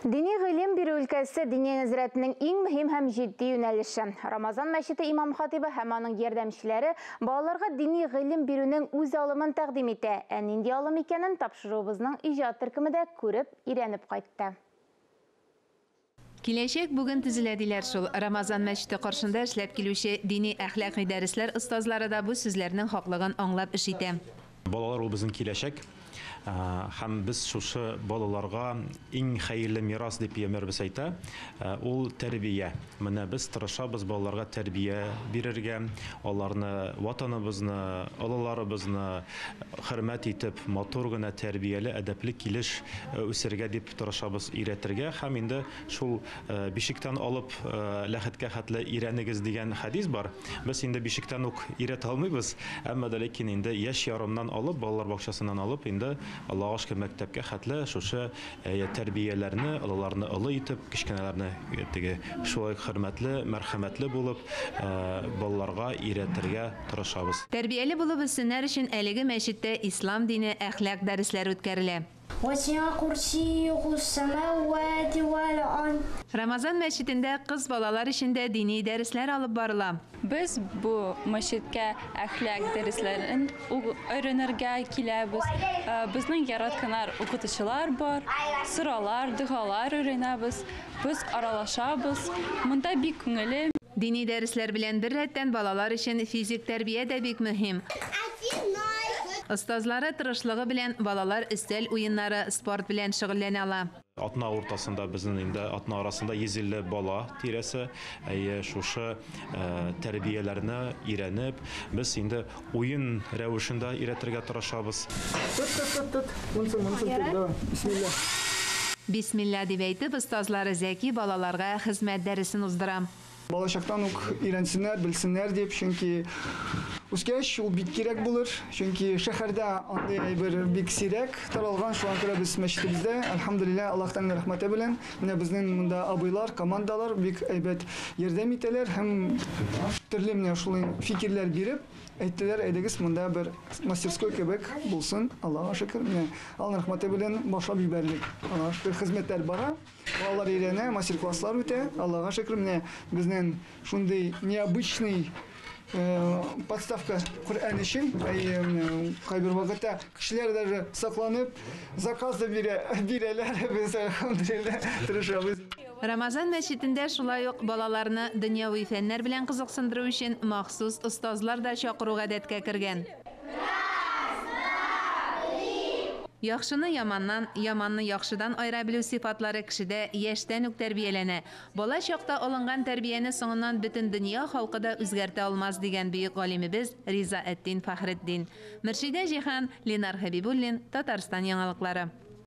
Дини гыйлем бирү өлкәсе Диния нәзарәтенең иң мөһим һәм җитди юнәлеше. Рамазан мәчете имам-хатыйбы һәм аның ярдәмчеләре балаларга дини гыйлем бирүнең үз алымын тәкъдим итә. Ә нинди алым икәнен тапшыруыбызның иҗат төркеме дә күреп, өйрәнеп кайтты. Киләчәк бүген төзелә диләр шул. Рамазан мәчете каршында эшләп килүче дини-әхлакый дәресләр остазлары да бу сүзләрнең хаклыгын аңлап эш итә. Балалар ул безнең киләчәк. Һәм без шушы балаларга иң хәерле мирас дип пәйгамбәребез әйтә, ул тәрбия. Менә без тырышабыз балаларга тәрбия бирергә, аларны ватаныбызны, олыларыбызны хөрмәт итеп, матур гына тәрбияле, әдәпле килеш үсергә дип тырышабыз өйрәтергә. Һәм инде шул бишектән алып ләхеткә хәтле өйрәнегез дигән хәдис бар. Без инде бишектән үк өйрәтә алмыйбыз, әмма дә ләкин инде яшь ярымнан алып, балалар бакчасыннан алып, инде Аллага шөкер, мәктәпкә хәтле шушы тәрбияләрне, олыларны олы итеп, кечкенәләрне теге шулай ук хөрмәтле, мәрхәмәтле булып, балаларга өйрәтергә тырышабыз. Тәрбияле булып үссеннәр өчен әлеге мәчеттә ислам дине, әхлак дәресләре үткәрелә. Вәсиа курсиюху ссамавати вәл ард. Рамазан мәчетендә кыз балалар өчен дә дини дәресләр алып барыла. Без бу мәчеткә әхлак дәресләрен өйрәнергә киләбез. Безнең яратканнар укытучылар бар, соралар, догалар өйрәнәбез. Без аралашабыз. Монда бик күңелле. Дини дәресләр белән беррәттән балалар өчен физик тәрбия дә бик мөһим. Остазлары тырышлыгы белән балалар өстәл уеннары, спорт белән шөгыльләнә ала. Атна уртасында безнең инде атна арасында 150 бала тирәсе, әйе, шушы тәрбияләрне өйрәнеп, без инде уен рәвешендә өйрәтергә тырышабыз. Тот, тот, тот, тот. Монсын, монсын тот, давай. Бисмилла. Бисмилла дип әйтеп, остазлары Зәки балаларга хезмәт дәресен уздыра. Балачактан ук өйрәнсеннәр, белсеннәр дип, чөнки үскәч ул бик кирәк булыр. Чөнки шәһәрдә андый әйбер бик сирәк таралган, шуңа күрә без мәчетебездә, әлхәмдүлилләһ, Аллаһтан рәхмәте белән, менә безнең монда абыйлар, командалар бик әйбәт ярдәм итәләр һәм төрле менә шулай фикерләр биреп, әйттеләр, әйдәгез монда бер мастерской кебек булсын, Аллаһка шөкер, менә Аллаһның рәхмәте белән башлап җибәрдек. Аллаһка шөкер, хезмәтләр бара. Балалар өйрәнә, мастер-класслар үтә. Аллага шөкер, менә безнең шундый необычный подставка Коръән өчен. Әйе, кайбер вакытта кешеләр даже сокланып заказ да бирә, бирәләр. Без, әлхәмдүлилләһ, тырышабыз. Рамазан мәчетендә шулай ук балаларны дөньяви фәннәр белән кызыксындыру өчен махсус остазлар да чакыру гадәткә кергән. Яхшыны яманнан, яманны яхшыдан аера белү сыйфатлары кешедә яшьтән үк тәрбияләнә. Бала чакта алынган тәрбияне соңыннан бөтен дөнья халкы да үзгәртә алмас, дигән бөек галимебез Ризаэтдин Фәхретдин. Мөршидә Җиһан, Ленар Хәбибуллин, Татарстан яңалыклары.